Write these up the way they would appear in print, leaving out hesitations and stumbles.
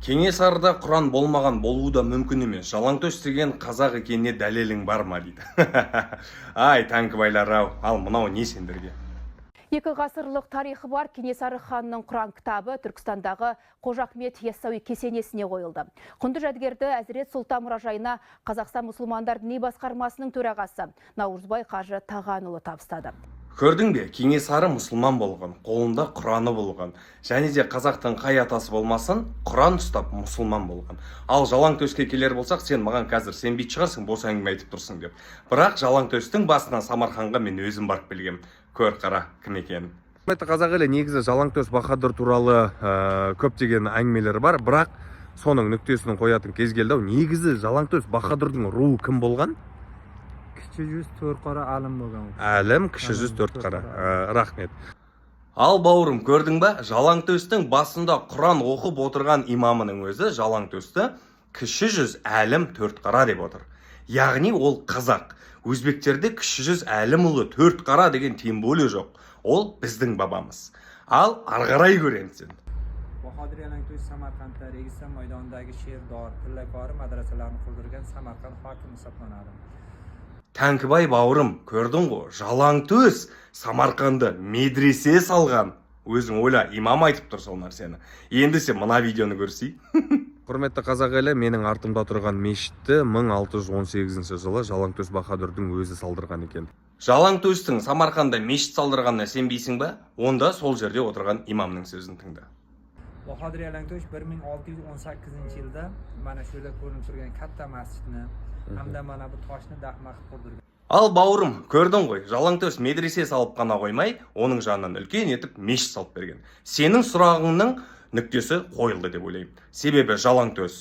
Кенесарыда Құран болмаған, болуы да мүмкін емес. Жалаңтөс деген қазақ екеніне дәлелің бар ма дейді. Ай, тәңкібайлар ау, ал мынау не сендерге? 2 ғасырлық тарихы бар Кенесары ханның Құран кітабы Түркістандағы Қожа Ахмет Яссауи кесенесіне қойылды. Құнды жәдігерді Әзірет Сұлтан мұражайына Қазақстан мұсылмандар діни басқармасының төрағасы Наурызбай қажы Тағанұлы табыстады. Көрдің бе, Кенесары мұсылман болған, қолында Құраны болған. Және де қазақтың қай атасы болмасын, Құран ұстап мұсылман болған. Ал Жалаңтөске келер болсақ, сен маған қазір сенбейтін шығарсың, бос әңгіме айтып тұрсың деп. Бірақ Жалаңтөстің басына Самарқанға мен өзім барып келгем. Көр, қара, кім екенін. Құрметті қазақ елі, негізі Жалаңтөс Баһадүр туралы көптеген әңгімелер бар, бірақ соның нүктесін қоятын кез келді ау. Негізі Жалаңтөс Баһадүрдің руы кім болған? Kichi yuz To'rqora Alim bo'lgan u. Әлім, Кіші жүз Әлім, Төртқара. Төртқара. Рахмет. Ал бауырым, көрдің ба, Жалаңтөстің басында Құран оқып отырған имамының өзі Жалаңтөсті Кіші жүз Әлім Төртқара деп отыр. Яғни ол қазақ. Өзбектерде Кіші жүз Әлімұлы Төртқара деген тем более жоқ. Ол біздің бабамыз. Ал ары қарай көрем сен. Bahodir Yalangto'sh Samarqandda Registon maydonidagi Sherdor, Tillakori madrasalarini qurdirgan Samarqand hokimi hisoblanadi. Тәңкібай бауырым, көрдің ғой, Жалаңтөс Самарқанды медресе салған. Өзің ойла, имам айтып тұр сол нәрсені. Енді сен мына видеоны көрсей. Құрметті қазақ елі, менің артымда тұрған мешітті 1618 жылы Жалаңтөс Баһадүрдің өзі салдырған екен. Жалаңтөстің Самарқанда мешіт салдырғанына сенбейсің ба? Онда сол жерде отырған имамның сөзін тыңда. Bahodir Yalangto'sh 1618 yilda mana shu yerda ko'rinib turgan katta masjidni hamda mana bu toshni daxma qilib qurdirgan. Ал бауырым, көрдің ғой, Жалаңтөс медресе салып қана қоймай, оның жанынан үлкен етіп мешіт салып берген. Сенің сұрағыңның нүктесі қойылды деп ойлаймын. Себебі Жалаңтөс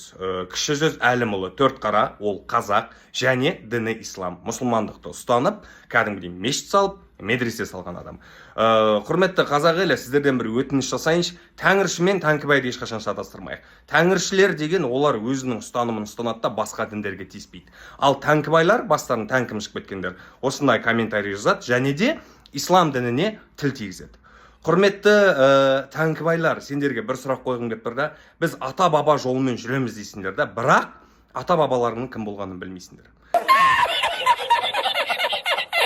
Кіші жүз Әлімұлы Төртқара, ол қазақ және діні ислам, мұсылмандықты ұстанып, кәдімгідей мешіт салып, медресе салған адам. Құрметті қазақ елі, сіздерден бір өтініш жасайыншы: тәңірші мен тәңкібайды ешқашан шатастырмайық. Тәңіршілер деген олар өзінің ұстанымын ұстанады да, басқа діндерге тиіспейді. Ал тәңкібайлар, бастарын тәңкім шығып кеткендер, осындай комментарий жазады және де ислам дініне тіл тигізеді. Құрметті тәңкібайлар, сендерге бір сұрақ қойғым келіп тұр да. Біз ата баба жолымен жүреміз дейсіңдер да, бірақ ата бабаларының кім болғанын білмейсіңдер.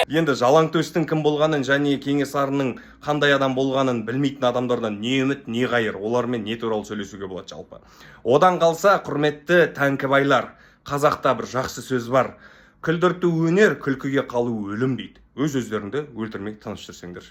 Енді Жалаңтөстің кім болғанын және Кенесарының қандай адам болғанын білмейтін адамдардан не үміт, не қайыр, олармен не туралы сөйлесуге болады жалпы? Одан қалса, құрметті тәңкібайлар, қазақта бір жақсы сөз бар: күлдірту өнер, күлкіге қалу өлім дейді. Өз өздеріңді өлтірмей тыныш жүрсеңдер.